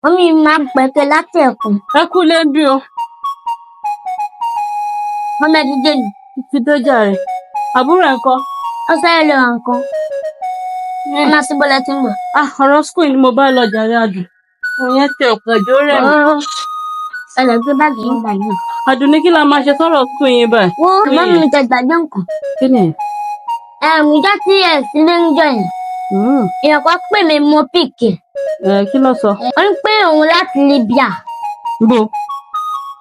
Mummy mi máa ń pẹ̀kẹ́ láti ẹ̀kan. Ẹ kú lé ń bí o. Mummy ẹ ti dé ni. Ti dé jàre. Àbúrò ẹ̀ ńkọ́? Ó sáré lọ ra nǹkan. Ẹ máa sí bọ́lá tí ń bọ̀. Ah, ọ̀rọ̀ school ni mo bá lọ jàre Adùn. Òun yẹn tẹ ọ̀pọ̀ ẹ̀jọ́ rẹ̀ mi. Ẹ lọ gbé báàgì yín gbà yín. Adùn ní kí la máa ṣe sọ̀rọ̀ school yín báyìí? Wọ́n mummy mi tẹ gbàgbé nǹkan. Kí ni? Ìjọ́ tí ẹ sí lé ń jọ yẹn. Èèyàn kan pè mí, mo pick. Ẹ kí ló sọ? Ó ní pé òun láti Libya. Bó?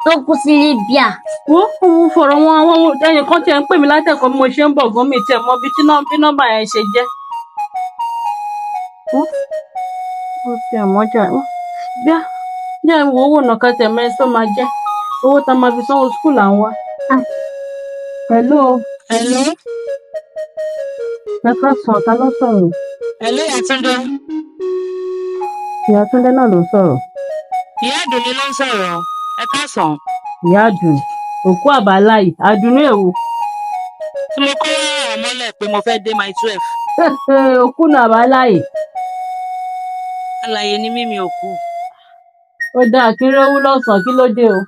Tó kú sí Libya. Wo òun fọ̀rọ̀ wọn àwọn ẹnì kan tiẹ̀ ń pè mí látẹ̀kọ́ bí mo ṣe ń bọ̀ gan mi tiẹ̀ mọ bí tí bí nọ́mbà yẹn ṣe jẹ́. Wo ó ti àmọ́jà bíá jẹ́ ìwò owó nàka tẹ̀ mẹ́rin tó máa jẹ́ owó tá a máa fi sanwó school à ń wá. Hello. Hello. Ẹ káàsán, ta ló sọ̀rọ̀? Hello, Ìyá Túndé. Ìyá Túndé náà ló ń sọ̀rọ̀. Ìyá Àdùnní ló ń sọ̀rọ̀. Ẹ káàsán. Ìyá Àdùn, òkú àbáláyé, Àdùnní èwo? Tí mo kó àwọn mọ́lẹ̀ pé mo fẹ́ dé Mile 12. Òkú nà àbáláyé. Àlàyé ni mímí òkú. Ó dáa kí rówó lọ́sàn-án, kí ló dé o?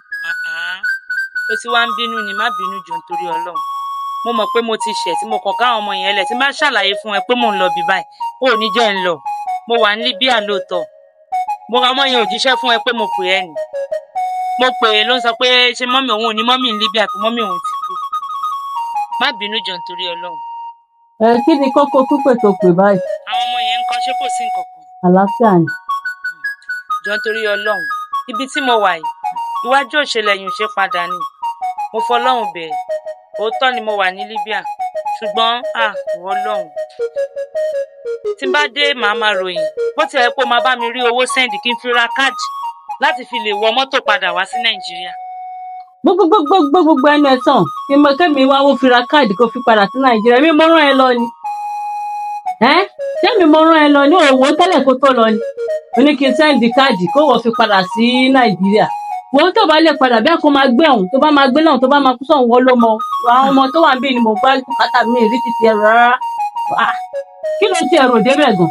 Ó ti wá ń bínú ni, má bínú jù nítorí Ọlọ́run. Mo mọ̀ pé mo ti ṣẹ̀ tí mo kàn káwọn ọmọ yẹn lẹ̀ tí n bá ṣàlàyé fún ẹ pé mò ń lọ bí báyìí. Ó ní jẹ́ ń lọ. Mo wà ní Libya lóòótọ́. Mo ra ọmọ yẹn ò jíṣẹ́ fún ẹ pé mo pè ẹ́ ni. Mo pè é ló ń sọ pé ṣé mummy òun ò ní mummy ní Libya, pé mummy òun ti kú. Má bínú jọ nítorí Ọlọ́run. Ẹ kí ni kókó pípè tó pè báyìí? Àwọn ọmọ yẹn ń kọ́, ṣé kò sí nǹkan kan? Àlàáfíà ni. Jọ nítorí Ọlọ́run. Ibi tí mo wà yìí, iwájú òṣèlè yìí ṣe padà ni. Mo fọlọ́run bẹ̀ ẹ́. Òótọ́ ni mo wà ní Libya. Ṣùgbọ́n à ìwọ Ọlọ́run. Tí n bá dé, màá máa ròyìn. Bó tilẹ̀ pé o máa bá mi rí owó send kí n fi ra káàdì láti fi lè wọ mọ́tò padà wá sí Nàìjíríà. Gbogbogbogbo gbogbo ẹnu ẹ sàn kí mo kẹ́mi wá wó fi ra káàdì kó fi padà sí Nàìjíríà. Mi mo rán ẹ lọ ni? Ẹ ṣé mi mo rán ẹ lọ ní òwò tẹ́lẹ̀ kó tó lọ ni? Ó ní kí n send káàdì kó wọ́n fi padà sí Nàìjíríà. Wọ́n tó bá lè padà bí a kò máa gbé ọ̀hún, tó bá máa gbé lọ́hùn, tó bá máa kú sọ̀hún, wọ́n ló mọ. Àwọn ọmọ tó wà níbí ni mo bá bùkátà mi rí títí ẹrù rárá. Kí ló ti ẹrù débẹ̀ gan?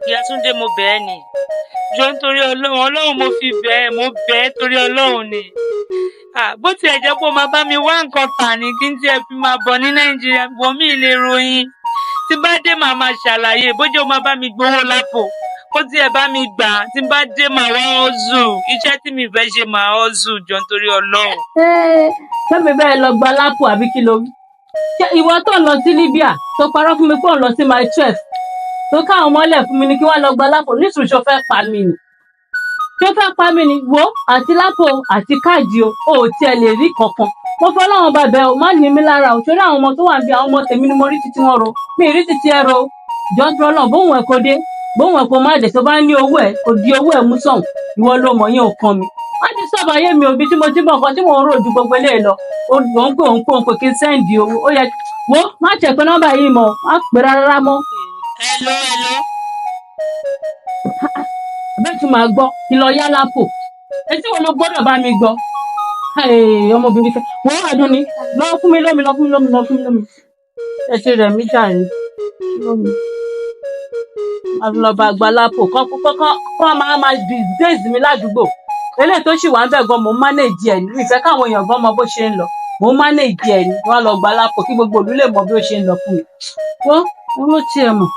Ìyá Túndé, mo bẹ̀ ẹ́ ni. Jọ nítorí Ọlọ́run, Ọlọ́run mo fi bẹ̀ ẹ́, mo bẹ̀ ẹ́ torí Ọlọ́run ni. Bó tiẹ̀ jẹ́ pé o máa bá mi wá nǹkan tà ní kí n tiẹ̀ fi máa bọ̀ ní Nàìjíríà, bọ̀ mí lè ròyìn. Tí bá dé, màá máa ṣàlàyé bójú o máa bá mi gbowó lápò. Kó tiẹ̀ bá mi gbà á, tí bá dé màá wá hustle. Iṣẹ́ tí mi fẹ́ ṣe, màá hustle, jọ nítorí Ọlọ́run. Sẹ́mi bẹ́ẹ̀ lọ gba lápò àbí kí ló wí? Ṣé ìwọ tó ń lọ sí Libya tó parọ́ fún mi pé òun lọ sí Mile 12 tó káwọn mọ́lẹ̀ fún mi ni kí wọ́n lọ gba lápò nísìnyí, ṣó fẹ́ pa mí ni? Ṣó fẹ́ pa mí ni? Wo àti lápò àti káàdì o, ò tiẹ̀ lè rí kankan. Mo fọlọ́run bàbẹ̀ o, má ní mi lára o. Ṣorí àwọn ọmọ tó wà níbi, àwọn ọmọ tèmi ni mo rí títí wọn ro, mi rí títí ẹ ro. Jọ ń tọrọ náà, bóun ẹ kò dé, bóun ẹ kò má dé. Tó bá ní owó ẹ kò di owó ẹ mú sọ̀hún, ìwọ ló mọ̀, yín ò kàn mí. Má ti sọ̀bà ayé mi òbí tí mo ti mọ̀ nǹkan tí mò ń rò ju gbogbo eléyìí lọ. Ó ń pè, òun pè, òun pè kí n send owó. Ó yẹ wo má tẹ̀ pé nọ́mbà yìí mọ́, má pè rárá mọ́. Hello, hello. Bẹ́ẹ̀ tún máa gbọ́ kí lọ yá lápò. Etí wo ló gbọ́dọ̀ bá mi gbọ́? Ọmọbìnrin fẹ́ wọ́n wà dún ni. Lọ fún mi lómi, lọ fún mi lómi, lọ fún mi lómi. Ẹ ṣe rẹ̀ mí jàre lómi. Lọ bá gba lápò kọ́ kọ́ kọ́ máa disgrace mi ládùúgbò. Eléyìí tó sì wà ń bẹ̀ gan, mò ń manage ẹ̀ ní ìfẹ́ káwọn èèyàn gan mọ bó ṣe ń lọ. Mò ń manage ẹ̀ ní wọ́n lọ gba lápò kí gbogbo ìlú lè mọ bí ó ṣe ń lọ fún mi. Wọ́n wọ́n ló tiẹ̀ mọ̀.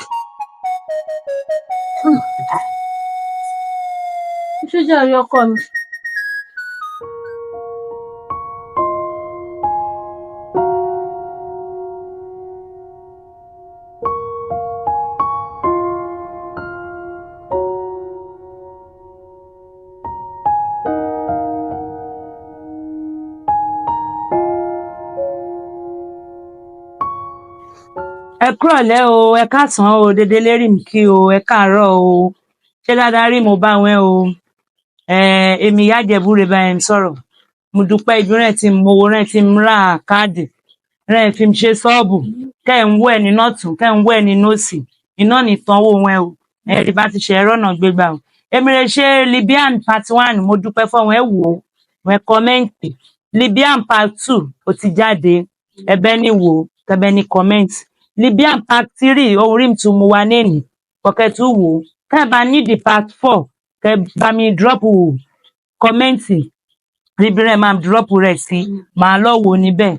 Ṣé jàre ọkọ mi? Ẹ kúrọ̀lẹ́ o, ẹ káàsán o, dédé lérí mi kí o, ẹ káàárọ̀ o. Ṣé dáadáa rí mo bá wọn o? Èmi Ìyá Ìjẹ̀bú rè bá ẹ ń sọ̀rọ̀. Mo dúpẹ́ ibi rẹ̀ tí mo wo rẹ̀ tí ń ra káàdì rẹ̀ fi ṣe sọ́ọ̀bù kẹ́ ń wọ́ ẹ̀ nínú ọ̀tún, kẹ́ ń wọ́ ẹ̀ nínú òsì, iná nìtanwó wọn o. Ẹ̀rí bá ti ṣe ẹ̀rọ náà gbégbá o. Èmi rè ṣe Libyan part 1, mo dúpẹ́ fún ẹ wò ó, ẹ comment. Libyan part 2 ó ti jáde, ẹbẹ ní wò ó, kẹbẹ ní comment. Libyan part 3 ohun rí tún mu wa nẹ́ẹ̀nì kọ̀kẹ́ tún wò ó. Kẹ́ ẹ bá ní the part 4, kẹ́ ẹ bá mi drop comment níbi rẹ̀, máa drop rẹ̀ sí, màá lọ wò níbẹ̀.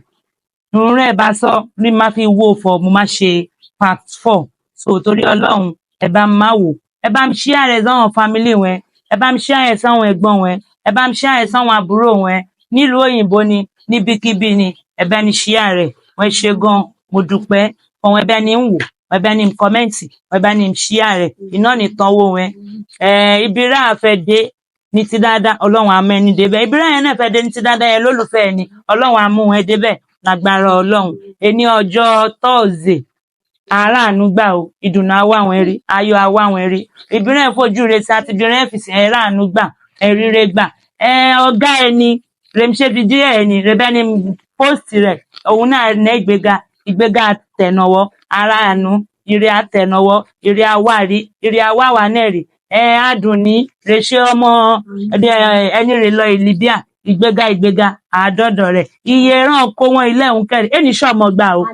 Irun rẹ̀ bá sọ ní má fi wò fọ, mo má ṣe part 4. So torí Ọlọ́run, ẹ bá mi má wò, ẹ bá mi share rẹ̀ sáwọn family wọn, ẹ bá mi share rẹ̀ sáwọn ẹ̀gbọ́n wọn, ẹ bá mi share rẹ̀ sáwọn àbúrò wọn nílùú òyìnbó ni, níbikíbi ni, ẹ bá ní share rẹ̀. Wọ́n ṣe gan, mo dúpẹ́ ọ̀hún. Ẹ bá ní ń wò, ẹ bá ní comment, ẹ bá ní share rẹ̀. Iná ní tanwó wọn. Ibi rà fẹ́ dé ní ti dáadáa, Ọlọ́run á mú ẹni débẹ̀. Ibi rà yẹn náà fẹ́ dé ní ti dáadáa yẹn, lólùfẹ́ ẹni, Ọlọ́run á mú ẹ débẹ̀ lágbára Ọlọ́run. Ẹni ọjọ́ Thursday, aráàánú gbà o, ìdùnnú á wá wọn rí, ayọ̀ á wá wọn rí. Ìbírẹ̀ fojú rẹ̀ sí àti ìbírẹ̀ fìsì ẹ̀ ráàánú gbà, ẹ̀ ríre gbà. Ẹ ọ̀gá ẹni rèmṣẹ́ fi díẹ̀ ẹni rẹ̀bẹ́ ni post rẹ̀, òun náà ní ìgbéga, ìgbéga àtẹ̀nàwọ́, aráàánú, ire àtẹ̀nàwọ́, ire àwárí, ire àwáwá náà rí. Ẹ àdùnní rèṣe ọmọ ẹni rè lọ Libya, ìgbéga, ìgbéga àádọ́dọ̀ rẹ̀. Iye ràn kó wọn ilé òun kẹrin ẹni sọmọ gbà o.